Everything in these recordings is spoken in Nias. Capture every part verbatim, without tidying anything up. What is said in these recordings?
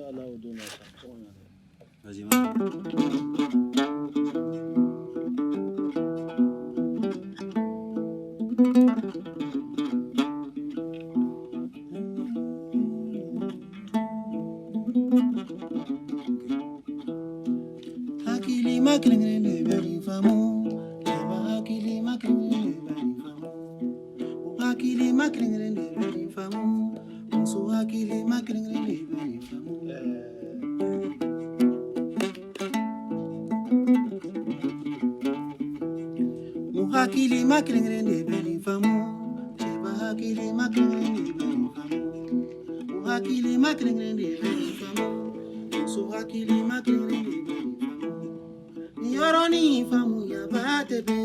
Vas-y, vas-y. Hakili makelengere nde bani famu. Eba hakili makelengere nde bani famu. Hakili makelengere nde bani famu. Musu hakili makelengere nde bani famu. Muhakili makelengere nde bani famu. Ceba hakili makelengere nde bani famu. Muhakili makelengere nde bani famu. Musu hakili makelengere nde bani famu. Niyoroni famu ya batebe.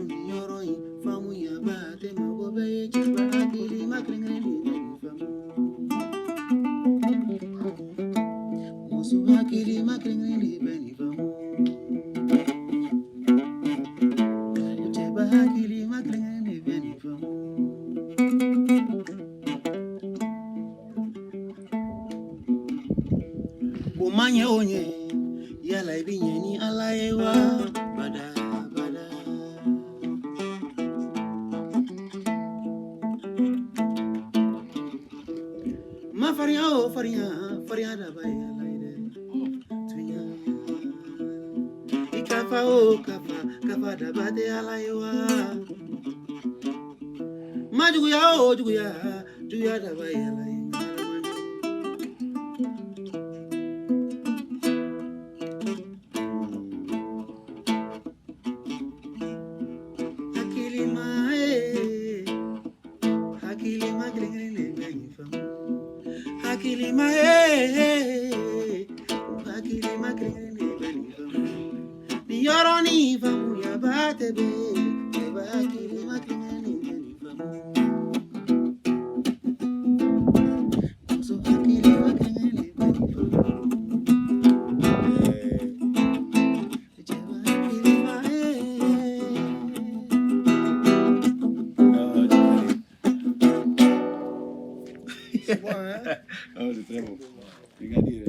Niyoroni famu ya bate magobe ceba hakili makelengere nde bani famu. Musu hakili makelengere nde bani famu. Ceba hakili makelengere nde bani famu. Umanye onye, ya lai binye ni alaewa, bada, bada. Ma faria o faria, faria da ba ya lai de. Tuya. Ikafa o kafa, kafa da ba de alaewa. Ma juguya o juguya, juguya da ba ya lai. Hakili ma e, hakili ma grengre le bani famu. Hakili ma e, hakili ma grengre le bani famu. Niyoroni famu ya batebe, eba hakili ma grengre le bani famu. C'est bon, hein ? Ah, c'est très bon. Regardez,